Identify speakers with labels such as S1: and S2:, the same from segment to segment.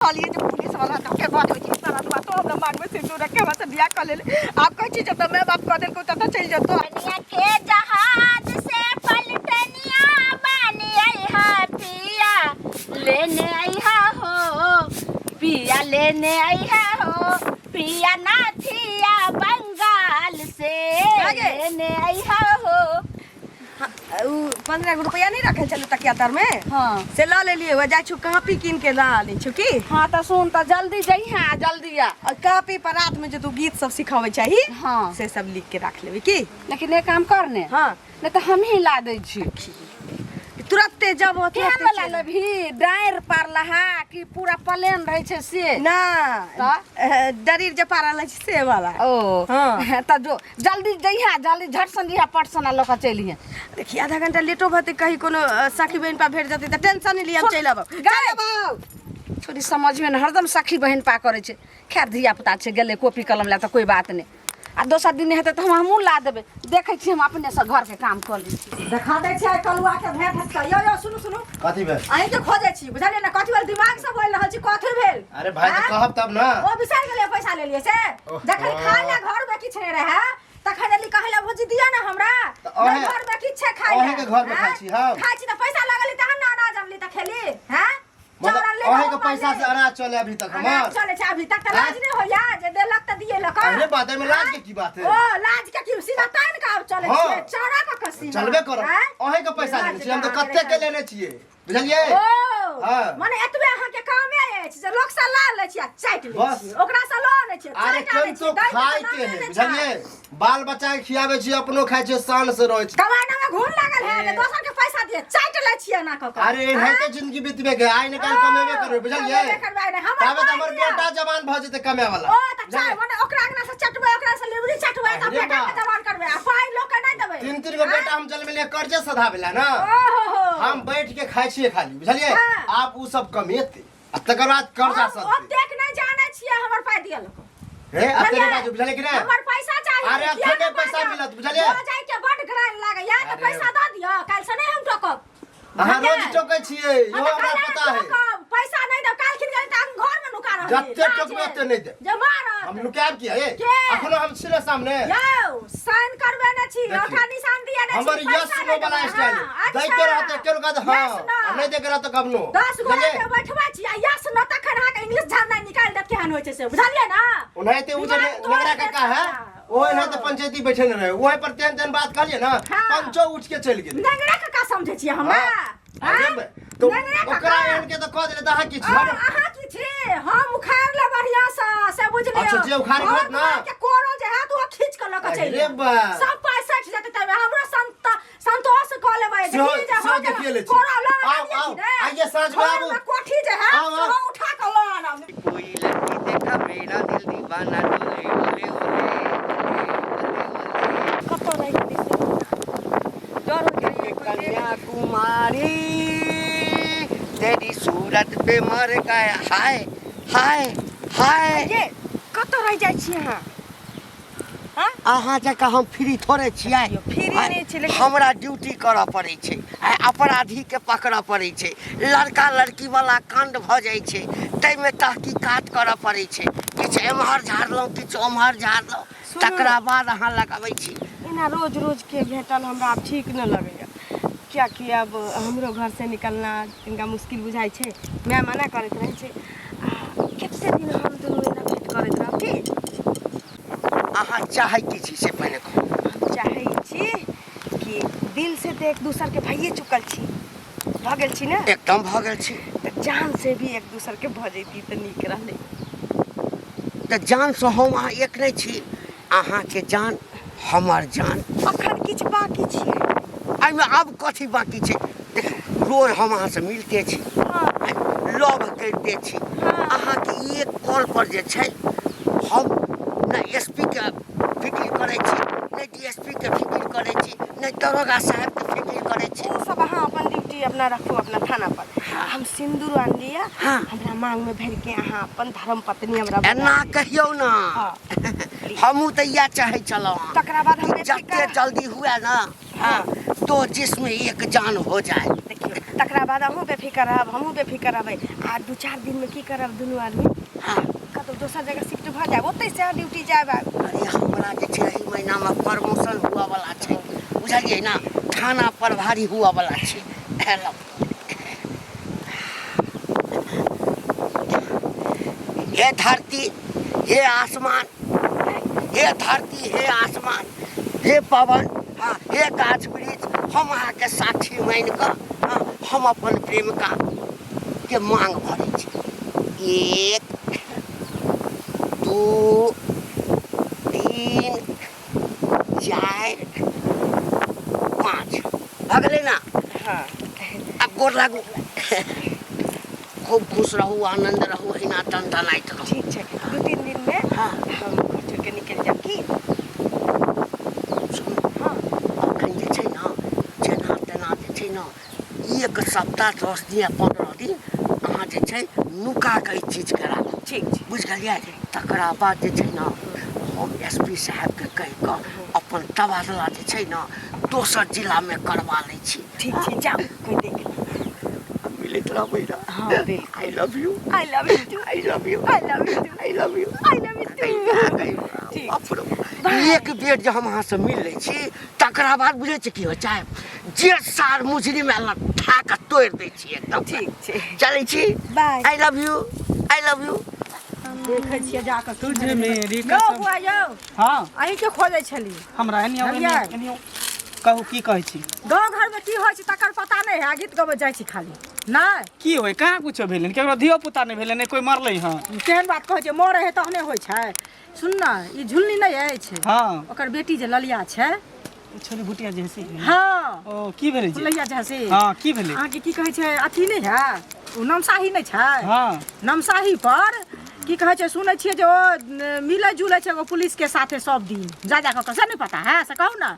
S1: कहलिए जे पुलिस वाला धक्के बाजै छै सारा दुआ तो हमरा मांग में सिंदूर रख के हमरा से बियाह कर ले आब कहै छी जब माय बाप कह देलको तब चलि जेतो।
S2: बनिया के जहाज से पलटनिया बनी अइहा पिया लेने अइहा हो, पिया लेने अइहा हो, पिया नाथिया बंगाल से
S1: आगे।
S2: लेने अइहा हो।
S1: हाँ, उ 15 गो रुपया नहीं रखल चलू तकिया तर में।
S2: हाँ।
S1: से ल लेलिए, वह जाइ छु कॉपी कीन के ला ले छु की।
S2: हाँ तो सुन, तो जल्दी जइहा, जल्दी आ।
S1: और कॉपी पर रात में जो तू गीत सब सिखावे चाही।
S2: हाँ।
S1: से सब लिख के रख लेबे की।
S2: लेकिन एक काम कर ने।
S1: हाँ।
S2: नहीं तो हम ही ला दै छी।
S1: तुरंते जब हो
S2: केहन
S1: तुरंते
S2: वाला
S1: चलि।
S2: लेबही, डाँरि पारलहा कि पूरा प्लेन रहै छै से?
S1: ना।
S2: तऽ?
S1: डरीर जे पारल छै से वाला।
S2: ओ।
S1: हाँ।
S2: तऽ जो जल्दी जइहा, जल्दी झट सन जइहा, पट सन आ लऽ कऽ चलि।
S1: देखिए आधा घंटा लेटो भते कहीं कोनो सखी बहन पा भेट जते त टेंशन नहीं लिया, हम चलि आबब।
S2: चलि आबब। छोरी समझ में हरदम सखी बहन पा करै छै। खैर धिया पुता छै, गेलै कॉपी कलम लए तऽ कोई बात नहि। आ दोसर दिन हेतै तऽ हमहूँ ला देबै। देखै छी हम अपने से घरके काम कऽ लै छी।
S1: देखा दै छै कलुआ के भेंट हेतै। यौ यौ सुनू सुनू।
S3: कथी भेल?
S1: अहीं के खोजै छी बुझलियै ने, कथी भेल? दिमाग से बोलि रहल छी, कथी भेल?
S3: अरे भाई, तऽ
S1: आँय?
S3: कहब तब ना।
S1: ओ बिसरि गेलियै पैसा लेलियै से?
S3: ओहो।
S1: जखन खाय लए घर में किछु नहि रहै तखन एली कहै लए भौजी दिअ ने हमरा।
S3: तऽ अहें-
S1: नहि घर में किछु छै खाय लए।
S3: अहें के घर में खाइ
S1: आँय?
S3: छी हम।
S1: खाइ छी तऽ पैसा लगली तहन ने अनाज अनली तऽ खेली। हैं?
S3: मतलब
S1: चाउर अनली,
S3: अहें के
S1: गहूम
S3: पैसा
S1: अनली।
S3: से अनाज चले अभी तक
S1: अनाज
S3: हमर।
S1: चले छै अभी तक तऽ
S3: आँय?
S1: लाज नहि होइया जे देलक तऽ दिए लक।
S3: अरे बात एहिमे लाज के की बात है?
S1: ओ लाज के की, सीधा तान के आब चले
S3: हाँ।
S1: छियै चौड़ा के कसी
S3: चलबे करब। अहें के पैसा लेने छियै हम तऽ, कते के लेने छियै बुझलियै?
S1: ओ
S3: हाँ।
S1: माने एतबे अहाँ के कामे अछि जे लोक से ला लै छियै आ चाटि लै
S3: बस।
S1: छियै, ओकरा से लऽ आनै छियै,
S3: अरे
S1: चाटि आनै
S3: केन तो
S1: छियै, दै के
S3: खाय
S1: तऽ
S3: के
S1: नामे
S3: है
S1: नहि छै।
S3: बुझलियै? बाल बच्चा के खियाबै छियै, अपनो खाय छियै, शान से रहै छियै।
S1: कमाना में घून लागल है जे दोसर के पैसा दिए चाटि लै छियै ना कऽ कऽ।
S3: अरे एनाहिते जिंदगी बितबे के, आइ ने काल्हि कमेबे करबै बुझलियै?
S1: कमेबे करबै ने, हमर
S3: ताबे तऽ
S1: पाइ
S3: हमर
S1: दिअ।
S3: बेटा जवान भऽ जेतै कमाय वाला।
S1: ओ तऽ चाय मने ओकरा अंगना से चटबै, ओकरा से लिबरी चटबै तऽ
S3: अरे
S1: बेटा के
S3: बा।
S1: जवान करबै आ पाइ लोक के नहि देबै।
S3: तीन तीन गो बेटा हम जन्मेलियै कर्जे सधाबे ला ना।
S1: ओहो हो।
S3: हम बैठ के खाइ छियै खाली बुझलियै?
S1: हाँ।
S3: आब उ सब कमेतै आ तकर बाद कर्जा
S1: हम
S3: सधतै।
S1: ओतेक नहि जानै छियै, हमर पाइ दिअ लोक।
S3: हे अतेक
S1: बुझलियै?
S3: बाजू बुझलियै कि नहि?
S1: हमर पैसा चाही।
S3: अरे
S1: किया
S3: अखने
S1: ने
S3: पैसा
S1: बाजब?
S3: मिलत, बुझलियै?
S1: हो जाय के बड ग्राइन लागैया तऽ
S3: अरे।
S1: पैसा दऽ दिअ, काल्हि से नहि हम टोकब।
S3: अहाँ
S1: बुझलियै?
S3: रोज टोकै छियै,
S1: हम
S3: इहो
S1: तऽ
S3: हमरा
S1: काल्हि
S3: पता है।
S1: टोकब, पैसा नहि देब, काल्हि खिन गेलै तऽ हम घर में नुका रहली।
S3: जते
S1: लाज
S3: टोकबै
S1: है।
S3: ओते नहि देब।
S1: जे मारत।
S3: हम नुकायब किया ए?
S1: के?
S3: अखनो हम छी ने सामने।
S1: यौ, साइन करबे ने छी,
S3: देखियौ।
S1: औठा निशान दिए ने छी,
S3: हमर
S1: पैसा
S3: यस नो
S1: नहि
S3: वाला
S1: देबै।
S3: स्टाइल
S1: हाँ,
S3: दै के
S1: अच्छा।
S3: रहत एके रुका तऽ हाँ,
S1: यस नो।
S3: आ नहि दै के रहत तऽ कखनो।
S1: 10 गोरा
S3: बुझलियै?
S1: के बैठबै छी आ यस नो तखन अहाँके इंग्लिश झरना निकालि देत केहन होइ छै से बुझलियै ना?
S3: ओनाहिते उ जे
S1: दिमाग तोड़ि
S3: नेंगरा
S1: देत
S3: काका है
S1: हमरा।
S3: ओ एनाहिते पंचायती बैठे ने रहे, ओहि पर तेहन तेहन बात कहलियै ना,
S1: हाँ।
S3: पंचो उठ के चलि गेलै।
S1: नेंगरा काका समझै छियै हमरा?
S3: हाँ।
S1: आँय?
S3: अरे बे, तो
S1: नेंगरा काका?
S3: ओकरा एहन के तऽ कह देले तऽ अहाँ की छी?
S1: ओ, अहाँ की छी? हम उखाड़ ले बढ़िया से, से बुझलियौ।
S3: अच्छा, जे उखाड़ि के
S1: घर
S3: होत ना।
S1: दुआर के कोरो जे हैत ओ खींच के लऽ के चलि
S3: अरे
S1: जायत।
S3: बा।
S1: सब पाइ सठि जेतै तमे हमरो संतोष कऽ लेबै।
S3: सेहो-
S1: देखिए जे
S3: सेहो
S1: हो गेल।
S3: देखिए लै छी।
S1: कोरो लऽ
S3: आउ,
S1: आनियै
S3: आउ,
S1: कि ने?
S3: आइए साँझमे
S1: घर
S3: आबू।
S1: मे कोठी जे हैत,
S3: आउ, आउ।
S1: सेहो उठा कऽ लऽ आनब।
S4: कोई लड़की देखा मेरा दिल दीवाना डोले ओले ओले ओले ओले ओले।
S1: कतऽ रहि गेलै से? डर होइत रहैए कोइ देख।
S4: कन्याकुमारी तेरी सूरत पे मर गया, हाय हाय हाय।
S1: ये कतऽ रहि जाइ छी अहाँ? हाँ?
S4: अहाँ जकाँ हम फ्री थोड़े छियै।
S1: देखियौ, फ्री नहि छी, लेकिन-
S4: हमरा ड्यूटी करऽ पड़ै छै, आ अपराधीके पकड़ऽ पड़ै छै, लड़का लड़की वाला कांड भऽ जाइ छै ताहिमे तहकीकात करऽ पड़ै छै, किछु एम्हर झाड़लहुँ किछु ओम्हर झाड़लहुँ,
S1: सुनू ने।
S4: तकरा बाद अहाँ लगाबै छी।
S1: एना रोज रोज के भेटल हमरा आब ठीक नहि लगैया, कियाकि आब हमरो घर से निकलना तनिका मुश्किल बुझाइ छै, माय मना करैत रहै छै। आ कते दिन हम दुनू एना भेट करैत रहब की?
S4: अहाँ चाहै की छी से पहिने कहू।
S1: हम चाहै छी कि दिल से तऽ एक दोसर के भइए चुकल छी, भऽ गेल छी ने?
S4: एकदम भऽ गेल छी।
S1: तऽ जान से भी एक दोसर के भऽ जैती तऽ नीक रहलै।
S4: तऽ जानसँ हम अहाँ एक नहि छी? अहाँके जान हमर जान।
S1: अखन किछु बाकी छियै।
S4: एहिमे आब कथी बाकी छै? देखियौ, रोज हम अहाँसँ मिलते छी, लव करिते छी। अहाँके एक कॉल पर जे छै हम नहि एस पी के फिकिर करै छी, नहि डी एस पी के फिकिर करै छी, नहि दरोगा साहेबके फिकिर करै छी।
S1: ओ सब अहाँ अपन ड्यूटी अपना रखू अपना थाना पर। हम सिन्दूर आनलियै।
S4: हाँ।
S1: हमरा मांग में भरि के अहाँ अपन धर्म पत्नी हमरा बना
S4: एना
S1: दिअ।
S4: कहियौ ना।
S1: हाँ।
S4: हमहूँ तऽ इएह चाहै छलहुँ।
S1: तकरा बाद हम
S4: कि जते जल्दी हुए ना, हाँ, दो जिस्म एक जान हो जाए।
S1: देखियौ, तकरा तकरा बाद अहूँ बेफिकर रहब, हमहूँ बेफिकर रहबै। आ 2-4 दिनमे की करब दुनू आदमी?
S4: हाँ।
S1: कतहु दोसर जगह शिफ्ट भऽ जायब, ओतहि से अहाँ ड्यूटी जायब आब।
S4: अरे हमरा जे छै एहि महीनामे प्रमोशन हुअ वाला छै, बुझलियै ने? थाना प्रभारी हुअ वाला छै। हेलो, हे धरती, हे आसमान, हे धरती, हे आसमान, हे पवन, हाँ, हे गाछ वृक्ष, हम अहाँके साक्षी मानि कऽ, हाँ, हम अपन प्रेमिका के मांग भरै छी। 1 2 3 4 5 भऽ गेलै ने?
S1: हाँ।
S4: आब गोर लागू। खूब खुश रहू, आनंद रहू, अहिना टनटनाइत रहू।
S1: ठीक छै, 2-3 दिनमे
S4: हाँ।
S1: हम घर छोड़ि कऽ निकलि जायब की?
S4: सुनू, अखन जे छै ने जेना तेना जे छै ने 1 सप्ताह 10 दिन या 15 दिन अहाँ जे छै नुका कऽ ई चीजके राखू।
S1: ठीक छै।
S4: बुझि गेलियै? तकरा बाद जे छै ने हम एस पी साहेबके कहि कऽ अपन तबादला जे छै ने दोसर जिलामे करवा लै छी।
S1: ठीक छै, जाउ, कोइ देख लेत।
S4: मिलैत रहबै ने?
S1: हाँ, बिल्कुल।
S4: I love you.
S1: I love you too.
S4: I love you.
S1: I love you too.
S4: I love you.
S1: I love you too. ठीक।
S4: बाप रे बाप। एक बेर जे हम अहाँसँ मिल लै छी तकरा बाद बुझै छी की होइ छै? जे सार मुजरी में लट्ठा के तोड़ि दै छी एकदम।
S1: ठीक छै।
S4: चलै छी।
S1: Bye.
S4: I love you, I love you.
S5: देखै छियै जाकऽ।
S6: तुझे मेरी
S5: यौ
S6: कसम।
S5: बुआ यौ।
S6: हाँ।
S5: अहीँके खोजै छली।
S6: हमरा एनी आउ, एनी
S5: बुझलियै?
S6: आउ, एनी आउ। कहू की कहै छी?
S5: गाँव घरमे की होइ छै तकर पता नहि है, गीत गबैत जाइ छी खाली। नहि
S6: की होइ, कहाँ कुछो भेलै, केकरो धियो पुता नहि भेलै, नहि कोइ मरलै हँ।
S5: केहन बात कहै छै, मरै है तहने होइ छै। सुन ने, ई झुलनी नहि अछि?
S6: हाँ।
S5: ओकर बेटी जे ललिया छै।
S6: छोरी भुटिया जे से?
S5: हाँ।
S6: ओ की भेलै जे?
S5: ललिया जे से।
S6: हाँ, की भेलै?
S5: अहाँके की कहै छै, अथी नहि है, ओ नमसाही नहि छै?
S6: हाँ।
S5: नमसाही पर की कहै छै, सुनै छियै जे ओ मिलै जुलै छै एगो पुलिस के साथे सब दिन जा जा कऽ, से नहि पता है? से कहू ने।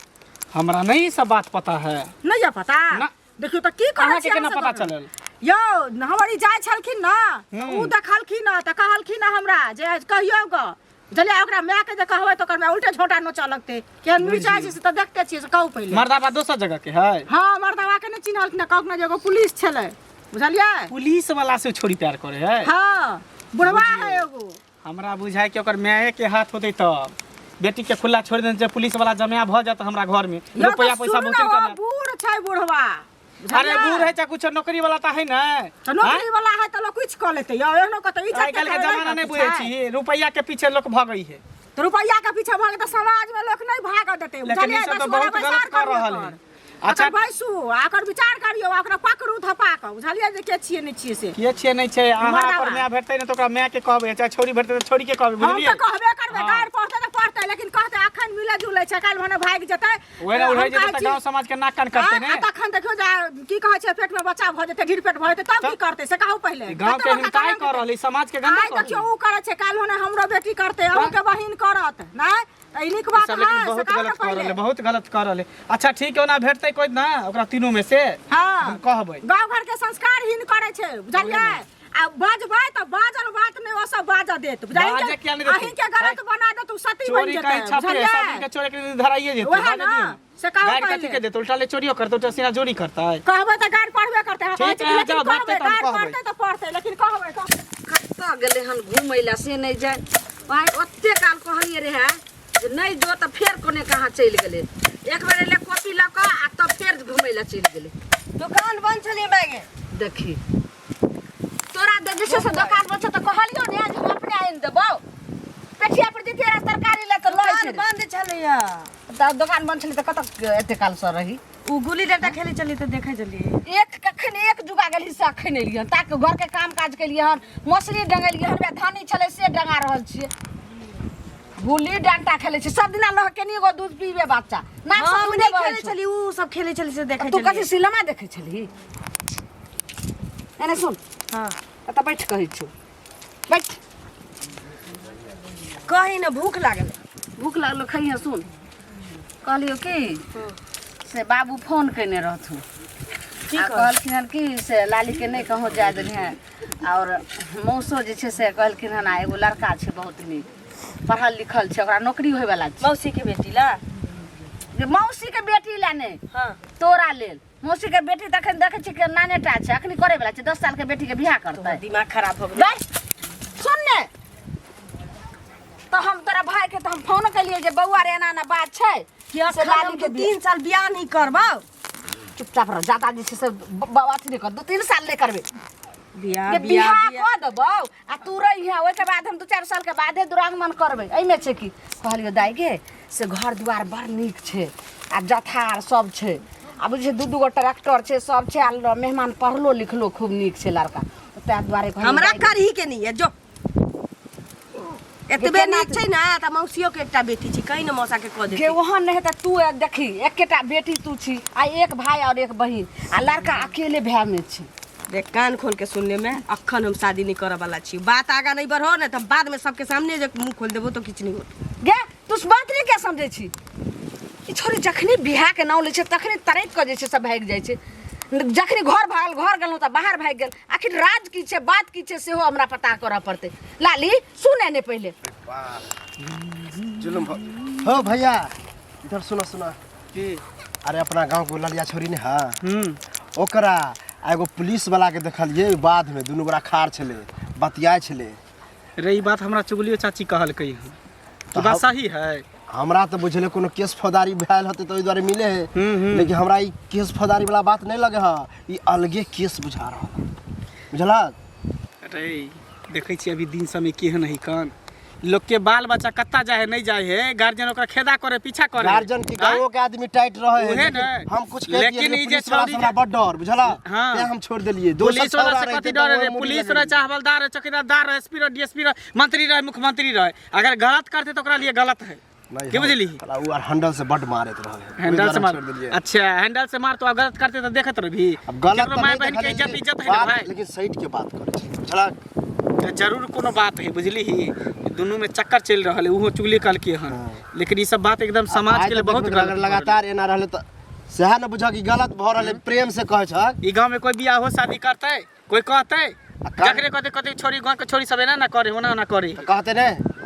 S6: हमरा नहीं ई सब बात पता है।
S5: नहीं है पता?
S6: ना।
S5: देखियौ तऽ की करै
S6: अहाँके
S5: छियै
S6: केना
S5: अहाँ सब
S6: पता
S5: गाँवमे?
S6: चलल?
S5: यौ हमर ई जाइ छलखिन ने तऽ उ देखलखिन हँ तऽ कहलखिन हँ हमरा जे कहियौ गऽ, बुझलियै? ओकरा मायके जे कहबै तऽ ओकर माय उल्टे झोंटा नोचऽ लगतै। केहन मिरचाइ छै से तऽ देखते छियै, से कहू पहिले।
S6: मर्दाबा दोसर जगह के है?
S5: हँ, मर्दाबा के नहि चिन्हलखिन हँ, कहलखिन जे एगो पुलिस छलै, बुझलियै?
S6: पुलिस वाला से छोड़ी प्यार करे है?
S5: हँ, बुढ़वा है एगो।
S6: हमरा बुझाय कि ओकर माये के हाथ होतै तब बेटी के खुला छोड़ देने छै, पुलिस वाला जमाया भऽ जात हमरा घर में,
S5: यौ तऽ
S6: रुपया पैसा
S5: सुनू
S6: बहुत
S5: ने, ओ
S6: कमाय।
S5: बूढ़ छै बुढ़वा।
S6: अरे बूढ़ है चाहे कुछ, नौकरी वाला तऽ है ने।
S5: तऽ नौकरी वाला है तऽ लोग कुछ कऽ लेतै यौ, एहनो कतौ इज्जत
S6: आइ काल्हि के जमाना नहि बुझै छी, रुपया के पीछे लोक भगै है।
S5: तऽ रुपया के पीछे भागे तऽ समाज में लोक नहि भागऽ देतै,
S6: लेकिन
S5: बुझलियै?
S6: ई सब तऽ
S5: 10 गोरा
S6: बहुत
S5: बैसार
S6: गलत कऽ
S5: करियौ
S6: रहल
S5: एकर।
S6: है। अच्छा।
S5: एकर बैसू आ एकर विचार करियौ आ ओकरा पकड़ू धपा कऽ, बुझलियै जे के छियै नहि छियै से।
S6: के छियै नहि छै, अहाँ
S5: मर्दाबा।
S6: पर माय भेटतै ने तऽ ओकरा माय के कहबै, चाहे छोरी भेटतै तऽ छोरी के कहबै,
S5: हम
S6: बुझलियै?
S5: तऽ कहबे करबै।
S6: हाँ।
S5: गारि पढ़तै तऽ पढ़तै, लेकिन कहतै अखन मिलै जुलै छै, काल्हि भने भागि जेतै।
S6: ओहे ने
S5: हम
S6: उड़ै जेतै
S5: कहै
S6: तऽ
S5: छी-
S6: गाँव समाज के नाक कान कटतै
S5: आ
S6: ने।
S5: आ तखन देखियौ जे की कहै छै, पेट में बच्चा भऽ जेतै, ढीर पेट भऽ जेतै, तब की करतै से कहू पहिले।
S6: ई गाँव
S5: कते
S6: के
S5: बड़का
S6: हिनकाई
S5: कलंक
S6: कऽ रहल है, समाज के गंदा
S5: आइ
S6: कऽ
S5: देखियौ
S6: रहल है।
S5: उ करै छै, काल्हि होने हमरो बेटी करतै, अहूँके बहिन करत, नहि तऽ ई नीक बात
S6: सब लेकिन
S5: है से
S6: बहुत
S5: कहू ने
S6: गलत कर रहल है,
S5: पहिले।
S6: बहुत गलत कर रहल है। अच्छा ठीक है, ओना भेटतै कोइ ना ओकरा तीनू में से
S5: हाँ।
S6: हम कहबै।
S5: गाँव घर के संस्कारहीन करै छै, बुझलियै? आ बजबै तऽ बाजल बात नहि ओ सब बाजऽ देत, बुझलियै?
S6: बाजऽ किया नहि देतै?
S5: अहीं के गलत बना देत, उ सती बनि
S6: चोरी
S5: जेतै,
S6: कहीं छपे
S5: बुझलियै?
S6: सब दिन के चोरी के धराइए जेतै।
S5: ओएह
S6: बाजऽ
S5: ने,
S6: दियौ।
S5: से कहू
S6: गारि
S5: पहिले।
S6: कथी के देतै? उल्टा ले चोरियो करतै, उल्टा सीना जोरी करतै।
S5: कहबै तऽ गारि पढ़बे करतै। हम
S6: ठीक
S5: कहै छी
S6: है,
S5: लेकिन
S6: जाउ,
S5: कहबै,
S6: भेटतै तऽ हम
S5: गारि
S6: कहबै।
S5: पढ़तै तऽ पढ़तै, लेकिन कहबै, कहबै।
S2: कतऽ गेलै हन घुमै लए से नहि जाय। भाय ओते काल कहलियै रहए जे नहि जो, तऽ फेर कोने कहाँ चलि गेलै। एक बेर एलै कॉपी लऽ कऽ आ तब फेर घुमै लए चलि गेलै।
S1: दुकान बंद छलियै माय गे।
S2: देखी तोरा जे छै से दोकान पर छै तऽ कहलियौ ने जे हम अपने आनि देबौ। पेठिया पर जैतियै रहए तरकारी लए तऽ लऽ
S1: दुकान
S2: अइतियै।
S1: बंद छलैया।
S2: तऽ दोकान बंद छलै तऽ कतऽ एते कालसँ रही?
S1: उ गुल्ली डंटा खेलै छलियै तऽ देखै छलियै।
S2: एक कखन एक जुगा गेलही से अखन एलियै हन, ताके घरके काम काज केलियै हन, मसुरी डंगेलियै हन, वएह धानी छलै से डंगा रहल छियै। गुल्ली डंटा खेलै छै सब दिना, लह केनी एगो दूध पीबे बच्चा नाक से
S1: हम
S2: दूधे
S1: नहि
S2: बहै
S1: खेलै
S2: छौ।
S1: छलियै, उ सब खेलै छलै से देखै
S2: तू कथी
S1: छलियै।
S2: सिनेमा देखै छलही? एने सुन।
S1: हाँ।
S2: एतऽ बैठ कहै छौ, बैठ।
S1: कही ने, भूख लागल।
S2: भूख लागलो, खइहे। सुन, कहलियौ कि से बाबू फोन केने रहथुन आ कहलखिन हन कि से लालीके नहि कहूँ जाय देलिहन, आओर मौसो जे छै से कहलखिन हन, आ एगो लड़का छै बहुत नीक, पढ़ल लिखल छै, ओकरा नौकरी होयवला छै।
S1: मौसी के बेटी ला?
S2: जे मौसीके बेटी लए नहि।
S1: हाँ।
S2: तोरा लेल। मौसी के बेटी तऽ अखन देखै छी कि नानेटा छै, अखनी करे वाला छै, 10 साल के बेटी के बियाह करतै।
S1: दिमाग खराब हो गेलै।
S2: गै सुन ने, तऽ हम तोरा भाई के तऽ हम फोन केलियै जे बौआ रे एना एना बात छै
S1: कि
S2: से
S1: अखन
S2: लाली
S1: हम
S2: के
S1: 2-3 साल बियाह नहीं करबौ।
S2: चुपचाप रह, ज्यादा जे छै से अथी नहि कर, 2-3 साल नहि करबै।
S1: बियाह
S2: जे
S1: बियाह
S2: बियाह कऽ देबौ आ तू रहिहे, ओहिके बाद हम 2-4 साल के बादे दुरागमन करबै। एहिमे छै कि कहलियो दाइ गे से घर दुआर बड़ नीक छै आ जथार सब छै, आ बुझै 2-2 गो ट्रैक्टर छै, सब छै, आ मेहमान पढ़लो लिखलो खूब नीक छै लड़का, ताहि दुआरे कहलियै
S1: हमरा
S2: दाइ गे।
S1: करही के नहीं है जो एतबे
S2: केना
S1: नीक छै ना त मौसियो के एकटा बेटी छै, कहीं ने मौसा के कह
S2: के
S1: देते।
S2: ओहन नहि हेतै। तू देखी एकेटा बेटी तू छी आ एक भाई और एक बहिन, आ लड़का अकेले भाय में छै।
S1: देख कान खोल के सुनने में, अखन हम शादी नहीं करऽ वाला छी। बात आगा नहीं बढ़ो ने तब बाद में सबके सामने जे मुंह खोल देबो तो किछु नहीं होत।
S2: गे तू बात नहीं क्या समझै छी? ई छोरी जखनी बियाह के नाम लै छै तखनी तड़पि कऽ जे छै से भागि जाइ छै, जखनी घर भागल घर गेलहुँ तऽ बाहर भागि गेल। आखिर राज की छै, बात की छै, सेहो हमरा पता करऽ पड़तै। लाली सुने ने पहिले।
S3: जुलुम हो भैया, इधर सुना सुना।
S6: की?
S3: अरे अपना गांव के ललिया छोरी ने हाँ
S6: हम्म
S3: ओकरा आ एगो पुलिस वाला के देखलिए बाध में, दुनू गोरा खाड़ छले बतियाय छले।
S6: रे ई बात हमरा चुगलियो चाची कहलकै हन,
S3: तऽ
S6: ई बात सही है?
S3: हमरा तऽ बुझले कोनो केस फौजदारी भेल होतै तऽ ओहि दुआरे मिले है,
S6: हम्म, हम्म।
S3: लेकिन हमरा ई केस फौजदारी वाला बात नहीं लगे है, ई अलगे केस बुझा रहल है, बुझलक?
S6: अरे देखै छी अभी दिन समय केहन है, कन लोग के बाल बच्चा कत्ता जाए है नहीं जाए है, गार्जियन ओकरा खेदा करे पीछा करे।
S3: गार्जियन की गांवों के आदमी टाइट रहे है,
S6: उहे
S3: लेकिन
S6: ने।
S3: हम कुछ कह दिए,
S6: लेकिन ई जे
S3: पुलिस वाला
S6: छौरी
S3: से हमरा
S6: जे-
S3: बड डर, बुझला?
S6: हाँ।
S3: तें हम छोड़ देलिए। दोसर
S6: पुलिस वाला
S3: छौरा
S6: से
S3: रहितै
S6: कथी
S3: तऽ
S6: डर
S3: ओहे
S6: रे?
S3: मुड़ी
S6: पुलिस
S3: लगेलियै।
S6: रहे चाहे हवलदार रहे, चौकीदार रहे, एसपी रहे, डीएसपी रहे, मंत्री रहे, मुख्यमंत्री रहे, अगर गलत करते तो ओकरा लिए गलत है।
S3: नहीं,
S6: की
S3: हम-
S6: बुझली?
S3: साला उ आर हैंडल से बड मारैत रहे, ओहि
S6: हैंडल
S3: दुआरे
S6: से
S3: हम
S6: मार।
S3: छोड़ देलियै।
S6: अच्छा हैंडल से मार तो गलत करते तो देखत रही।
S3: अब गलत
S6: केकरो
S3: तऽ
S6: माय
S3: नहि
S6: बहन के
S3: देखलियै,
S6: इज्जत इज्जत है ना
S3: बात
S6: भाई,
S3: लेकिन सैठ के बात करै छी, बुझलक?
S6: तऽ जरूर कोनो बात है, बुझली? ही दुनू में चक्कर चलि रहल है, उहो चुगली कहलकै हन, लेकिन ई सब बात एकदम समाज
S3: आइ
S6: के लिए
S3: तऽ
S6: बहुत
S3: देखबै अगर
S6: गलत भऽ रहल है।
S3: लगातार एना रहलै तऽ सएह ने बुझऽ कि गलत भऽ रहलै, प्रेम से कहै छहक।
S6: ई गांव में कोई बियाह हो शादी करतै, कोई कहतै?
S3: आ का-
S6: जकरे कहतै कहतै छोरी गांव के छोरी सब एना ना करे, ओना ओना करे।
S3: तऽ कहतै नहि।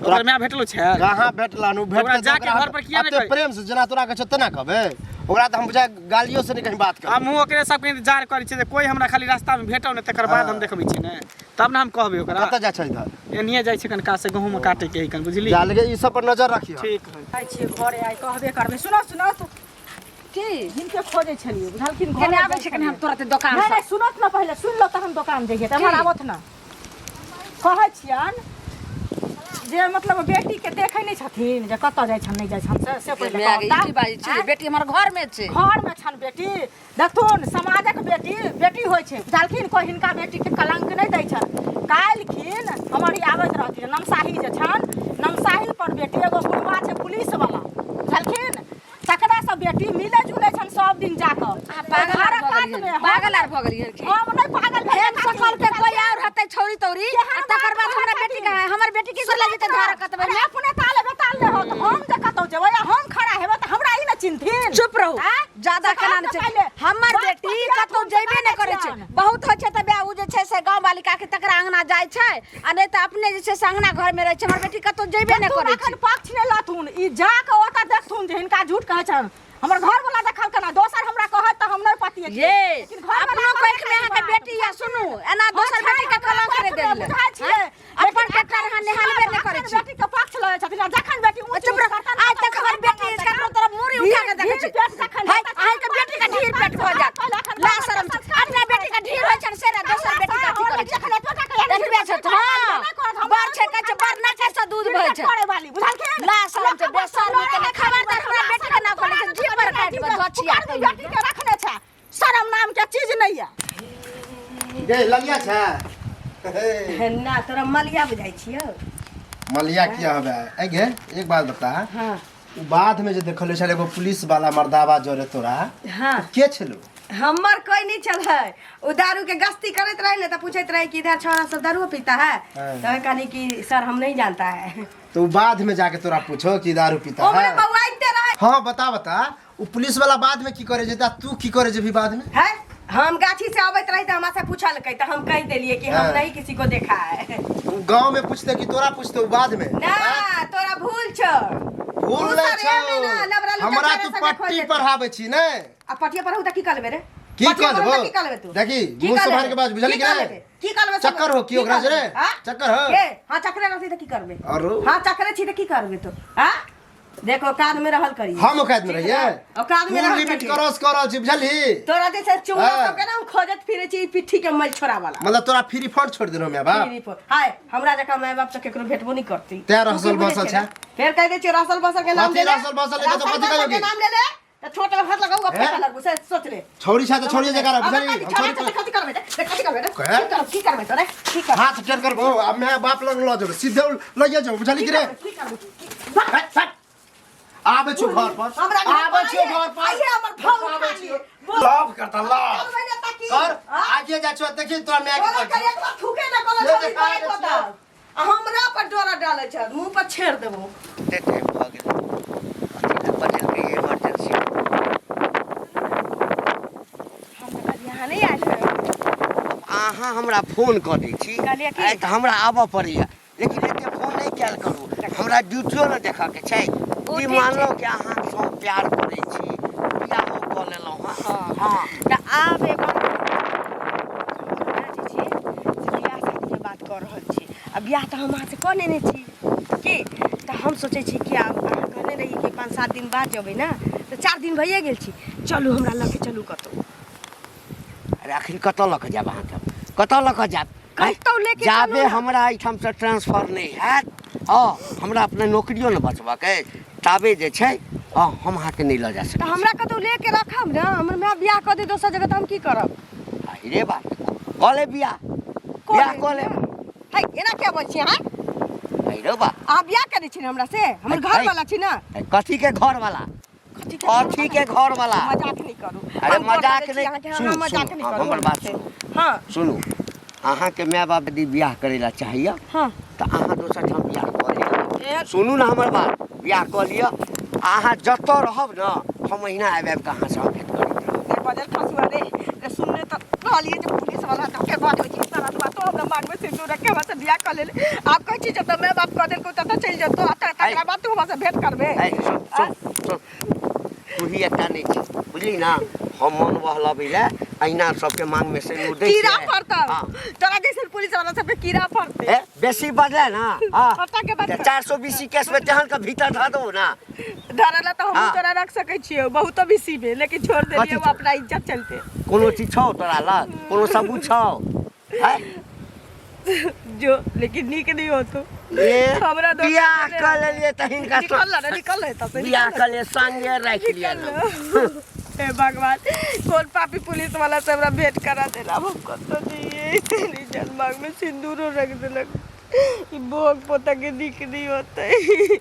S6: ओकर माय भेटलो छै?
S3: कहाँ भेटलन? उ
S6: ओकरा
S3: भेटतै तऽ
S6: जाके
S3: ओकरा
S6: घर पर किया नहि
S3: एते
S6: कहै?
S3: प्रेम से जेना तोरा कहै छौ तेना कहबै? ओकरा तऽ हम बुझाय गालियो से नहि कहीं बात करबै।
S6: हमहूँ ओकरे सबके इंतजार करै छियै जे कोई हमरा खाली रास्ता में भेटौ ने, तकर बाद हम देखबै छियै ने, तब ने हम कहबै ओकरा।
S3: कतऽ जाइ छै इधर?
S6: एनिये जाइ छै कनका से गहूँम काटे के है कन, बुझली?
S3: जा लगे ई सब पर नजर रखियो।
S6: ठीक है।
S5: जाइ छियै घरे, आइ कहबे करबै। सुनो सुनो
S2: की
S5: हिनके खोजै छलियै, बुझलखिन?
S2: केने
S5: घरे
S2: आबै छै कने हम तुरंत दोकान
S5: नहि
S2: से।
S5: नहि, सुनत ने, पहिले सुनि लो तहन दोकान जइयै, तऽ एम्हर
S2: की?
S5: आबत ने। कहै छियनि जे मतलब बेटी के देखै नहि छथिन जे कतऽ जाइ छनि नहि जाइ छनि, से से पहिले
S2: माय गे, ई
S5: कहता।
S2: की बाजै छी? बेटी हमर घर में छै।
S5: घर में छनि बेटी, देखथुन समाजक बेटी बेटी होइ छै, बुझलखिन? कोइ हिनका बेटी के कलंक नहि दै छनि। काल्हिखिन हमर ई आबैत रहथिन नमसाही जे छनि, नमसाही पर बेटी एगो बुढ़वा छै पुलिस वाला, बुझलखिन? तकरा से बेटी मिले जुले छनि सब दिन जाकऽ।
S2: अहाँ पागल आर
S5: घरक
S2: भऽ
S5: कात
S2: गेलियै।
S5: मे हम-
S2: पागल आर भऽ गेलियै की?
S5: हम नहि पागल भेलियै।
S2: एहन सकल के कोई और हेतै छौरी तौरी, आ तकर बाद हमरा बेटी के हमर बेटी की करला जेतै धार कतबै
S5: अरे अपने ताले बेताल ले हो, तऽ हम जे कतौ जेबै आ हम खड़ा हेबै तऽ हमरा ई ने चिन्हथिन?
S2: चुप रहू,
S5: आँय?
S2: ज्यादा
S5: से
S2: केना
S5: हम
S2: नहि
S5: तऽ
S2: छै।
S5: पहिले
S2: हमर
S5: बात
S2: बेटी
S5: पतिया
S2: कतौ
S5: थुन
S2: जेबे नहि करै छै।
S5: छियनि।
S2: बहुत होइ छै तऽ बे उ जे छै से गाँव बालिका के तकरा अंगना जाइ छै, आ नहि तऽ अपने जे छै से अंगना घर में रहै छै। हमर बेटी कतौ जेबे नहि
S5: देखथुन,
S2: करै छै।
S5: एखन पक्ष नहि लथुन, ई जा कऽ ओतऽ देखथुन जे हिनका झूठ कहै छनि। हमर घर वाला देखलकन, दोसर हमरा कहत तऽ हम नहि पतियै।
S2: ये
S5: लेकिन घर वाला
S2: अपनो
S5: कहै
S2: कोख में अहाँके
S5: बात।
S2: बेटी या सुनू, एना दोसर
S5: हँ,
S2: बेटी के
S5: छै,
S2: कलंक
S5: हमरा
S2: नहि
S5: कोखमे
S2: देल।
S5: बुझाइ छियै।
S2: अपन
S5: लेकिन
S2: के
S5: एखन
S2: अहाँ निहालबे नहि करै छी।
S5: बेटी के पक्ष लै छथिन, आ जखन बेटी ऊँच
S2: चुप रह।
S5: नीच करतनि,
S2: आइ तक हमर बेटी ककरो तरफ मुड़ी उठा के देखै छै।
S5: ढीर पेट जखन
S2: है,
S5: हेतै,
S2: अहाँके बेटी के ढीर पेट भऽ जायत।
S5: एखन
S2: ला शरम छै। अपना बेटी के ढीर होइ छनि से ने दोसर बेटी के अथी करै छै। देखबे छै हँ, बड़ छै कहै छै, बड़ नाके से दूध बहै छै।
S5: करे वाली, बुझलखिन?
S2: ला शरम छै, बेशर्मी के नहि। खबरदार हमरा बेटी के नाम कहै छै, जीभ पर काटि देबै, धोछिया
S5: कुकर्मी बेटी के रखने छै, शरम नाम के चीज नहीं है।
S3: गे ललिया छै? हे,
S1: ना तोरा मलिया बुझाइ छियौ।
S3: मलिया किया हबे? ऐ गे, एक बात बता।
S1: हाँ।
S3: उ बाद में जे देखल छल एगो पुलिस वाला मर्दाबा जरे तोरा,
S1: हाँ।
S3: के छलो?
S1: हमर कोई नहीं चल है, उ दारू के गश्ती करैत रहे ने तऽ पूछैत रहे कि इधर छौड़ा सब दारू पीता है?
S3: हाँ।
S1: तो कहली कि सर हम नहीं जानता है।
S3: तो उ बाद में जाके तोरा पूछो कि दारू पीता
S1: ओमरे
S3: है?
S1: बौआइते रहे।
S3: हाँ बता बता, उ पुलिस वाला बाद में की करे जेता, तू की करे जेबी बाद में?
S1: है, हम गाछी से अबैत रही तऽ हमरा से पूछलकै तऽ हम कहि देलियै कि हम
S3: हाँ।
S1: नहीं किसी को देखा है।
S3: उ गांव में पूछते कि तोरा पूछते उ बाद में?
S1: ना तोरा भूल छौ।
S3: भूल
S1: तू
S3: नहि
S1: सर एमे ना,
S3: छौ
S1: लबरा लुटा
S3: हमरा
S1: करे
S3: तू
S1: सके
S3: पट्टी
S1: खोज
S3: पढ़ाबै छी ने
S1: आ पटिया पर त की करबे रे
S3: की
S1: पटिया
S3: कह
S1: पर
S3: देबो?
S1: त की करबे तू
S3: देखी,
S1: की
S3: मुँह
S1: करबे?
S3: सम्हार के बाज, बुझलही
S1: की
S3: कि नहि?
S1: करबे? की करबे सब?
S3: चक्कर हो की ओकरा
S1: करबे?
S3: से रे?
S1: हाँ?
S3: चक्कर हो?
S1: ए हां चक्करे रहती त की करबे
S3: आरो?
S1: हां चक्करे छी त की करबे तू हां देखो औकात में रहल करिए
S3: हम औकात में रहिए
S1: औकात में
S3: तू
S1: रहल
S3: लिमिट
S1: करिए।
S3: क्रॉस कर रहल छी बुझलही
S1: तोरा जैसे चूहा
S3: हाँ।
S1: सब के ना हम खोजत फिरे छी ई पिट्ठी के मैल छोड़ा वाला
S3: मतलब तोरा फ्री फंड छोड़ देलहुँ माय बाप
S1: फ्री फोन। हाय हमरा जकाँ माय बाप तऽ केकरो भेटबो नहीं करती
S3: तें
S1: तू
S3: रहसल
S1: की बुझै
S3: बसल
S1: छै
S3: छै?
S1: रे? फेर कह दै छियै रहसल बसल के नाम
S3: कथी
S1: ले ले
S3: रहसल बसल लेके तऽ
S1: रहसल
S3: कथी
S1: बसल के
S3: कहियोगे?
S1: नाम ले ले तऽ छोट में हाथ लगाऊ
S3: हैं?
S1: अपने लगू से सोच ले
S3: छौरी छै तऽ छौरी जकाँ रह,
S1: अब
S3: बुझलही
S1: कथी
S3: हम
S1: छोड़ा
S3: छौरी
S1: छै तऽ कथी करबै रे? तऽ कथी करबै रे?
S3: कहे?
S1: की करबै की करबै तोरे की करबै
S3: हाथ टेढ़ करबो आ माय बाप लग लऽ जेबो सीधे लइए जेबो बुझलही
S1: की
S3: कि रे
S1: करबै की करबै की-
S3: हट, हट। आबै छौ घर पर
S1: हमरा घर
S3: आबै
S1: पर
S3: छियौ
S1: आइए,
S3: घर पर
S1: आइए हमर भाव
S3: आबै
S1: उठा
S3: छियौ।
S1: लिए। बोल।
S3: लव करता लव
S1: करबै ने तऽ की?
S3: कर
S1: हाँ?
S3: आगे जा छौ देखी तोरा माय के
S1: तोरा
S3: कहै
S1: करिया के थूके ना कोनो
S3: ले
S1: छोड़ी
S3: देखा
S1: करैत
S3: दै
S1: होता
S3: छियौ।
S1: आ हमरा पर डोरा डालै छै मुंह पर छेड़ देबो
S4: कते टाइम भऽ गेल अथी लए बजेलकै इमरजेंसी
S1: हम तऽ कहलियै अहाँ नहि आयल हेबै।
S4: अहाँ हमरा फोन कऽ दै छी
S1: कहलियै की?
S4: आइ तऽ हमरा आबऽ पड़ैया लेकिन एते फोन नहि कयल करू हमरा ड्यूटियो ने देखऽके छै
S1: ओ
S4: ई
S1: ठीक
S4: मानलहुँ कि अहाँ सँ प्यार करै छी बियाहो कऽ लेलहुँ हँ हँ
S1: तऽ आब एगो जे छी से बियाह शादीके बात कऽ रहल छी आ बियाह तऽ हम अहाँसँ कऽ लेने छी की तऽ हम सोचै छी कि आब अहाँ कहने रही कि 5-7 दिन बाद जेबै ने तऽ 4 दिन भइए गेल छी चलू हमरा लऽ के चलू कतहु
S4: अरे अखन कतऽ लऽ कऽ जायब अहाँके कतऽ लऽ कऽ जायब
S1: कतौ लेके चलू
S4: जाबे
S1: ने।
S4: हमरा एहिठामसँ ट्रांसफर नहि हैत हँ हमरा अपना नौकरियो ने बचबऽके अछि ताबे जे छै हँ हम अहाँके नहि लऽ जा
S1: तऽ
S4: सकै
S1: हमरा कतहु लेके रखब ने हमर माय बियाह कऽ दे दोसर जगह तऽ हम की करब
S4: छी रे बात कऽ ले बियाह
S1: कऽ
S4: बियाह
S1: लेब
S4: कऽ ले
S1: है एना किया बजै छी अहाँ
S4: है रे बा
S1: अहाँ बियाह करै छी ने हमरा से हमर
S4: है,
S1: घर
S4: है।
S1: वाला छी ने
S4: कथी के घर वाला कथी के घर वाला
S1: मजाक नहीं करू
S4: अरे
S1: हम गोर
S4: मजाक
S1: लगै छी
S4: नहि-
S1: अहाँके,
S4: सुनू,
S1: अहाँ मजाक
S4: सुनू,
S1: नहीं
S4: हाँ,
S1: करू
S4: हमर बात
S1: हमरासँ।
S4: सुनू।
S1: हाँ
S4: सुनू अहाँके माय बाप यदि बियाह करै लए चाहैया
S1: हाँ
S4: तऽ अहाँ दोसर ठाम बियाह कऽ लिअ
S1: ए,
S4: सुनू ने हमर बात बियाह कऽ लिअ अहाँ जतऽ रहब ने हम अहिना आबि आबि कऽ अहाँसँ हम भेँट करैत रहब
S1: ए, बजल खसुआ रे रे सुनने तऽ कहलियै जे पुलिस वाला तऽ के बात होइ छै सारा बात तो हमरा मांग में सिंदूर रख के हमरा से बियाह कऽ लेले आब कहै छी जब माय बाप कऽ देलकौ तब तऽ चलि जेतौ आ तकरा बाद तू हमरा से भेंट करबे
S4: है सुन सुन सुन तू ही एकटा नहि छी बुझली ना हम मन बहलबै लए अहिना सबके मांगमे सिन्दूर दै
S1: कीड़ा
S4: छियै
S1: फड़तौ
S4: हाँ।
S1: तोरा जैसन पुलिस वाला सबके कीड़ा फड़तै
S4: ए, बेसी बजले ना हाँ
S1: फड़ता के बाद
S4: 420 केस में तेहन के भीतर धऽ दो ना
S1: धरला तऽ हमहूँ
S4: हाँ।
S1: तोरा रख सकै छियौ बहुतो बेसी में लेकिन छोड़ देलियै
S4: कथी
S1: वो अपना इज्जत चलते
S4: कोनो चीज छौ तोरा लग कोनो सबूत छौ है
S1: जो लेकिन नीक नहीं होतो
S4: ए,
S1: हमरा दोसर
S4: बियाह
S1: नहि
S4: कऽ लेलियै तऽ हिनका
S1: निकल ना निकल ना एतऽ से
S4: बियाह
S1: निकल
S4: कऽ लिए संगे राखि लिअ
S1: निकल ना। हे भगवान कौन पापी पुलिस वाला से हमरा भेंट करा देला अब हम कतऽ जइए तेरी जन्मांग में सिंदूरो रख देलक ई भोग पोता के नीक नहीं होतै।